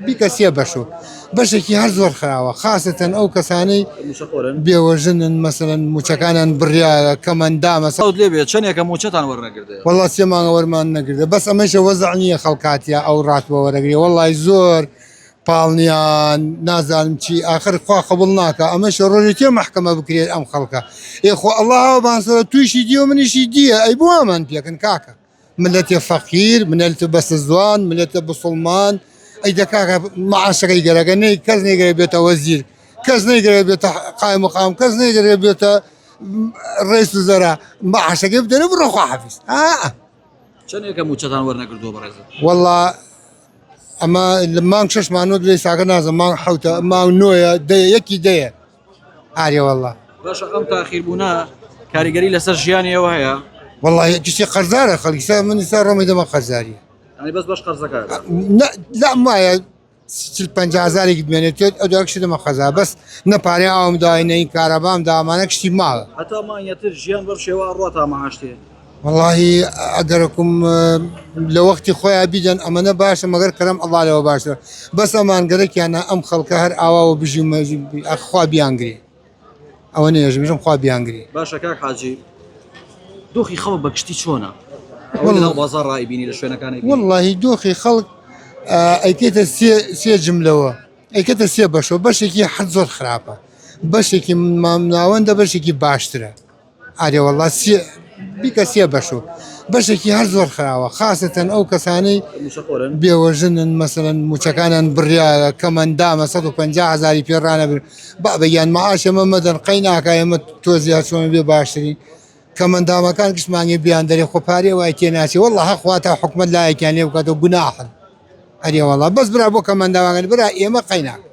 بیکە سێ بەش و بەشێکی هەر زۆر خراوە خاستەن ئەو کەسانەی موچەخۆرن بێوەژنن مەسەلەن موچەکانیان بڕیایە کەمەندامە سڵاوت لێ بێ چەندێکە موچەتان وەرنەگردەوە؟ وەڵا سێ مانگە وەرمان نەگردە بەس ئەمەیشە وەزع نییە خەڵکاتیا ئەو ڕاتبە وەرەگرێ وەڵی زۆر پاڵنیان نازانم چی ئاخر خوا قبول ناکە ئەمەشە ڕۆژێ کێ مەحکەمە بکرێت ئەم خەڵکە ئێ خۆ ئەڵڵا هاوبان سەرە تووشی دیوە منیشی دیە ئەی بۆ ئەمان پێکن کاکە ملەتێ فەقیر ملەتێ بەسە زوان ملەتێ بسڵمان ئەی دە کاکە معاشەکەی گەرەکە نەی کەس نەیگەرە بێتە وەزیر کەس نەیگەرە بێتە قایم مقام کەس نەیگەرە بێتە ڕێس و زەرا معاشەکەی بدەنە بڕۆ خوا حەفیز ئا چەندێکە موچەتان وەرنەگرتووە بەڕێزت؟ وەڵا ئەمە لە مانگ شەش مانۆ لێ ساکە نازم مانگ حوتە مانگ نۆیە دەیە یەکی دەیە ئارێ واللە. باشە ئەم تاخیر بوونە کاریگەری لەسەر ژیانی ئێوە هەیە؟ واللە کچی قەرزارە خەڵکی سا من سا ڕۆمی دەمە قەرزاری. یانی بەس بەش قەرزەکە. نە لا مایە چل پەنجا هەزارێکی بمێنێت ئەو دوای کچی دەمە قەرزار بەس نە پارەی ئاوم داوای نە کارەبام داوامانە کچی ماوە. هەتا مانگەتر ژیان بەم شێوە ئەڕوا تا مەعاش تێ. وەڵاهی ئەگەرەکم لە وەختی خۆیان بیدەن ئەمەنە باشە مەگەر کەرەم ئەڵا لەوە باشترە بەس ئەمان گەرەکیانە ئەم خەڵکە هەر ئاواوە بژی و مەژی خوا بیانگرێ ئەوە نێژمژم خوا بیانگرێ. باشە کاک حاجی دۆخی خەڵک بە گشتی چۆنە؟ ئەوەی لەناو بازاڕ ئەیبینی لە شوێنەکان ئەیبینی. وەڵاهی دۆخی خەڵک ئەیکەیتە سێ سێ جملەوە ئەیکەتە سێ بەشەوە بەشێکی هەر زۆر خراپە بەشێکی مامناوەندە بەشێکی باشترە. ئارێ وەڵا سێ بیکە سێ بەش و بەشێکی هەر زۆر خراوە خاستەن ئەو کەسانەی بێوەژنن مەسەلەن موچەکانیان بڕیایە کەمەندامە 150 هزاری پێ ڕانەبن بابە گیان معاش ئێمە مەدەن قەی ناکا ئێمە تۆزی هەرچۆن بێ باشترین کەمەندامەکان گشتمانێ بیان دەرێ خۆ پارێ وای تێ ناچێ والله هەق واتا حکومەت لایەکیان لێ بکاتەوە گوناحن ئەرێ وەڵا بەس برا بۆ کەمەندامەکان برا ئێمە قەی ناکا.